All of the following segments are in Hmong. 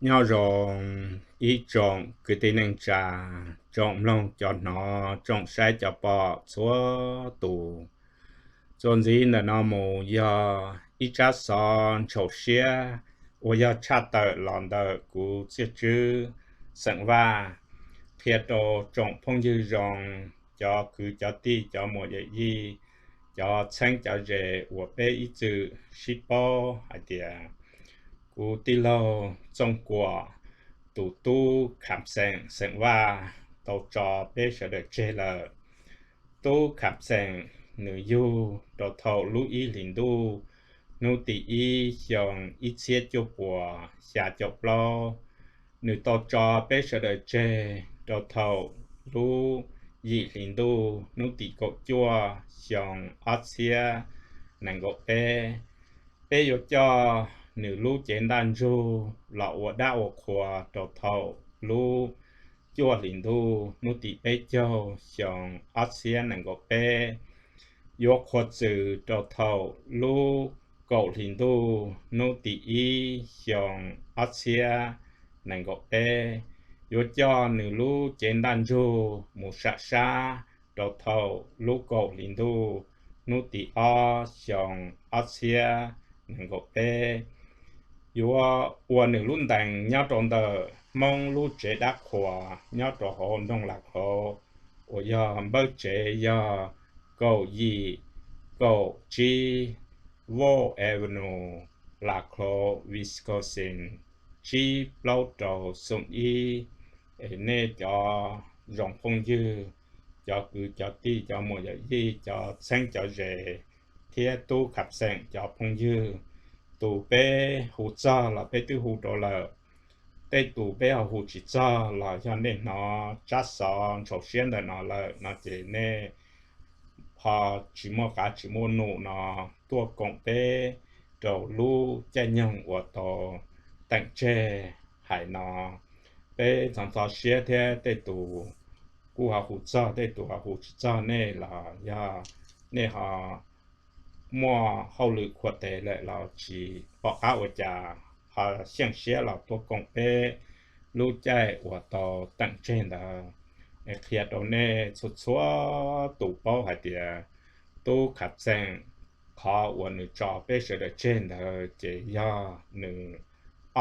Nyob zoo ib tsoom kwv tij neej tsa, tsoom mloog cov hnov, tsoom saib cov pom txhua tus. Txuas ntxiv ntawm no mus yog ib tsab xov ntshaum siab uas yog tshaj tawm los ntawm kuv Txiaj Tswb xeem Vaj qhia rau tsoom phooj ywg zoo, cov kwv cov tij, cov muam yawm yij, cov txheeb cov ze uas peb ib txwm sib paub hais tias kuv tij laug Txooj Kuam tus tub Kham Xeem xeem Vaj tau tso peb sawv daws tseg lawm. Tub Kham Xeem nws yug rau thaum lub ib hlis ntuj hnub tim ib xyoo ib txhiab cuaj puas xya caum plaub. Nws tau tso peb sawv daws tseg rau thaum lub yim hlis ntuj hnub tim kaum cuaj xyoo ob txhiab nees nkaum peb. Peb yuav coj nws lub cev ntaj ntsug los ua dab ua qhua rau thaum lub cuaj hlis ntuj hnub tim peb caug xyoo ob txhiab nees nkaum peb. Yuav qhuav txwm rau thaum lub kaum hlis ntuj hnub tim ib xyoo ob txhiab nees nkaum peb. Yuav coj nws lub cev ntaj ntsug mus sam sab rau thaum lub kaum hlis ntuj hnub tim ob xyoo ob txhiab nees nkaum peb. Yuav ua nws lub ntees nyob rau ntawm Hmoob lub tsev dab qhuas nyob rau hauv nroog Las Khauv uas yog npawb tsev yog kaum yim kaum tsib Vogue Avenue, Las Khauv, Wisconsin, tsib plaub rau xoom ib. Es nej cov zoo phooj ywg, cov kwv cov tij, cov muam yawm yij, cov txheeb cov ze thiab tub Kham Xeem cov phooj ywg, tus peb hu txog los peb twb hu rau lawm, tej tus peb ho hu tsis txog los yog nej hnov tsab xov ntshaum siab ntawm no lawm no ces nej ho tsis muaj qav tsis muaj num no tuaj koom peb rau lub caij nyoog uas tau teem tseg hais no. Peb ntxhov ntxhov siab thiab tej tus kuj ho hu txog, tej tus ho hu tsis txog nej los yog nej ho muaj hauj lwm qhuav tes lawm los tsis pom qab ua cas ho xyeej siab los tuaj koom peb lub caij uas tau teem tseg ntawd. Es qhia rau nej txhua txhua tus paub hais tias tub Kham Xeem qhov uas nws tso peb sawv daws tseg ntawd ces yog nws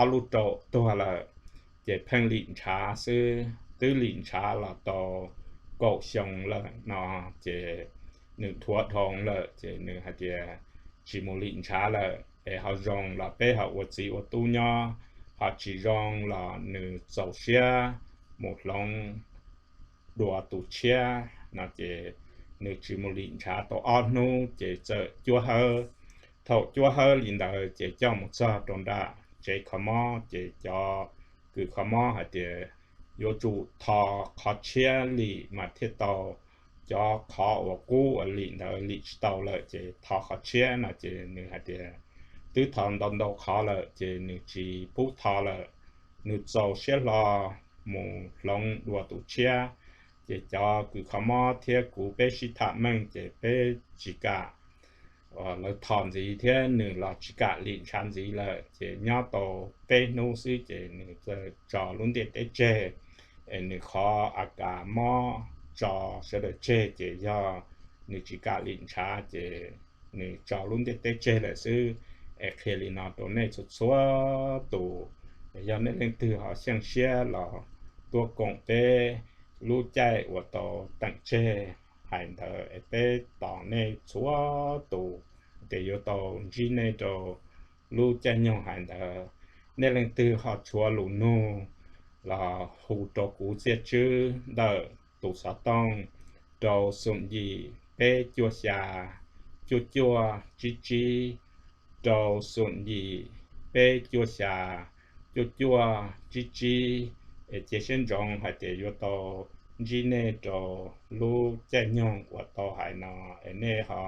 ob lub raum tuag lawm, ces pheej lim ntshav xwb, twb lim ntshav los tau kaum xyoo lawm no, ces nws dhuav dhau lawm ces nws hais tias tsis mus lim ntshav lawm es ho zoo los peb ho ua txiv ua tub nyob, ho tsis zoo los nws txaus siab mus hloov dua tus tshiab no ces nws tsis mus lim ntshav tau ob hnub ces txawm cuab hawb. Thaum cuab hawb li ntawd ces coj mus txog rau nram tsev kho mob ces cov kws kho mob hais tias yuav tsum tho qhov tshiab lim mas thiaj tau, cov qhov uas qub uas lim ntawd lim tsis tau lawm ces tho qhov tshiab no ces nws hais tias twb tho ntau ntau qhov lawm ces nws tsis pub tho lawm, nws txaus siab hlo mus hloov dua tus tshiab. Ces cov kws kho mob thiab kuv peb sib tham meej ces peb tsis kam lawv tho ntxiv thiab nws los tsis kam lim ntshav ntxiv lawm ces nyob tau peb hnub xwb ces nws txawm tso lub ntiaj teb tseg. Es nws qhov a kas mob tso sawv daws tseg ces yog nws tsis kam lim ntshav ces nws tso lub ntiaj teb tseg lawm xwb. Es qhia li no rau nej txhua txhua tus, yog nej leej twg ho xyeej siab los tuaj koom peb lub caij uas tau teem tseg hais ntawd es peb tos nej txhua tus ces yuav tau ntsib nej rau lub caij nyoog hais ntawd. Nej leej twg ho tshuav lus nug los hu rau kuv Txiaj Tswb ntawm tus xov tooj rau xoom yim peb cuaj xya cuaj cuaj tsib tsib, rau xoom yim peb cuaj xya cuaj cuaj tsib tsib. Es cia siab ntsoov hais tias yuav tau ntsib nej rau lub caij nyoog uas tau hais no. Es nej ho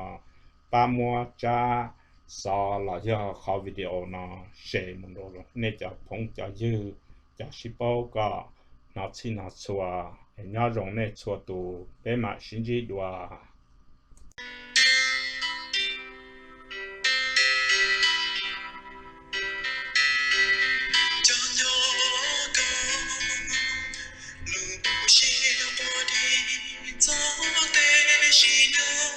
pab muab tsab xov los yog qhov video no share mus rau nej cov phooj cov ywg, cov sib paub kom hnov txhij hnov txhua. Es nyob zoo nej txhua tus, peb mam sib ntsib dua. Kis txog tej sim nyog,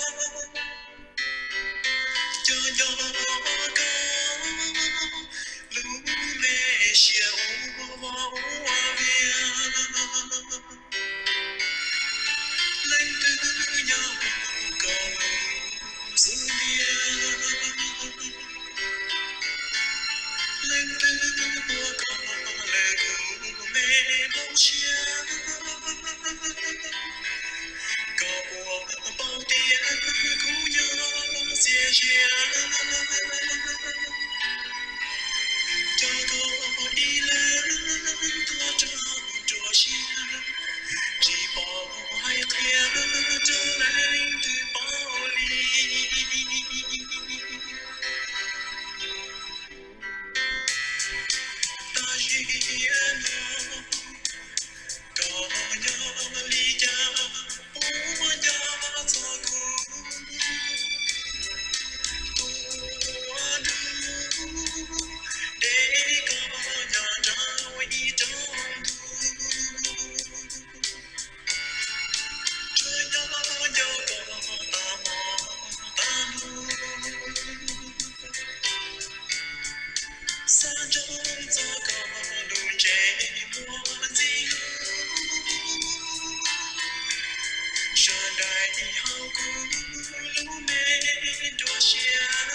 nco nco koj lub me siab ua voj ua vias. Leej twg nyob hauv koj lub xub ntiag, leej twg ua koj lawv kuv me nplooj siab. Koj puas paub tias kuv nyob txias zias, nco koj ib leeg tuag rau hauv nruab siab, tsis paub hais qhia rau leej twg paub li. Tam sim no koj nyob li cas puas nco txog kuv? Tus uas ntuj deb koj nyob nrog ib rooj ntuj, tsuas nco nco koj tas hmo tas ntuj. Xav ntsoov txog koj lub ntsej muag ntxim hlub, sawv daim hauv kuv lub me nruab siab.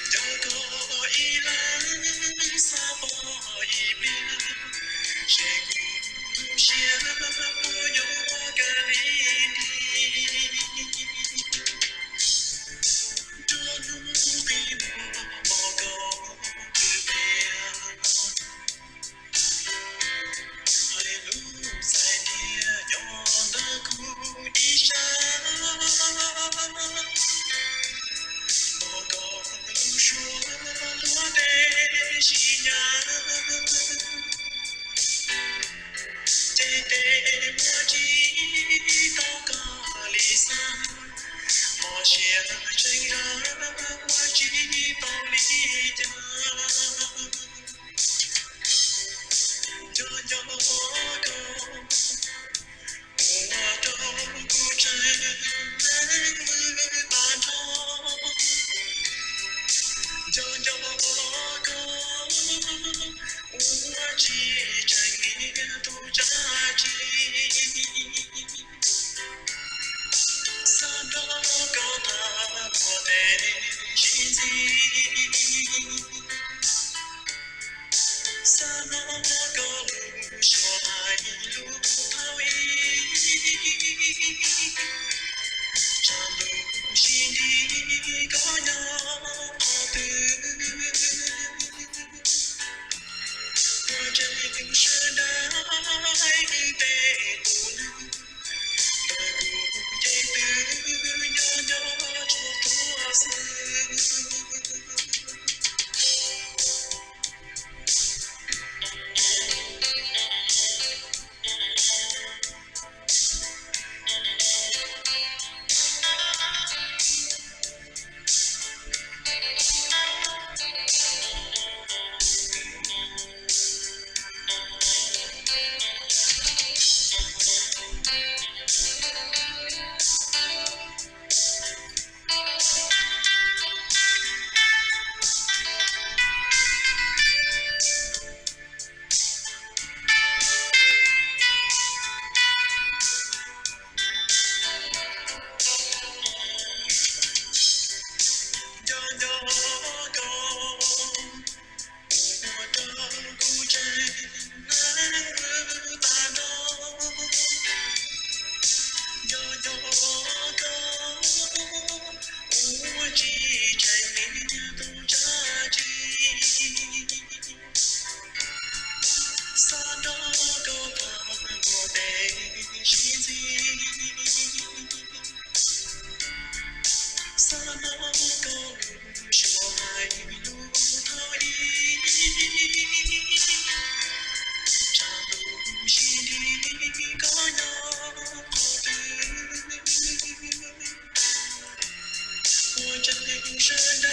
Nco koj ib leeg xav pom ib pliag, seb kuv lub siab puas yuav kaj li nrig. Nruab hnub qi muag pom koj kwv pliag, hais lus txais ntiag nyob ntawm kuv ib sab. Pom koj lub suab luag tej sim nyab, ces tej muaj tsis tau koj li xav, mob siab tseem zam ua tsis tau li cas. Nco nco koj ua rau kuv tseem neeg vwm tag nrho. Nco nco koj ua tsis tseem niam tus dab tsi. Xav nrog koj tham luag tej sib ntxis, xav hnov koj lub suab hais lus thaum ub, tsam ntuj sib nrig koj nyob qhov twg. Ua tseem sawv daws hais tej tus neeg, ntawm kuv ces twb nyob nyob tsuas tuag xwb. Nco nco koj ua rau kuv tseem neeg vwm tag nrho. Nco nco koj ua tsis tseem niam tus dab tsi. Xav nrog koj tham luag tej sib ntxis, xav hnov koj lub suab hais lus thaum ub, tsam ntuj sib nrig koj nyob qhov twg. Ua tseem sawv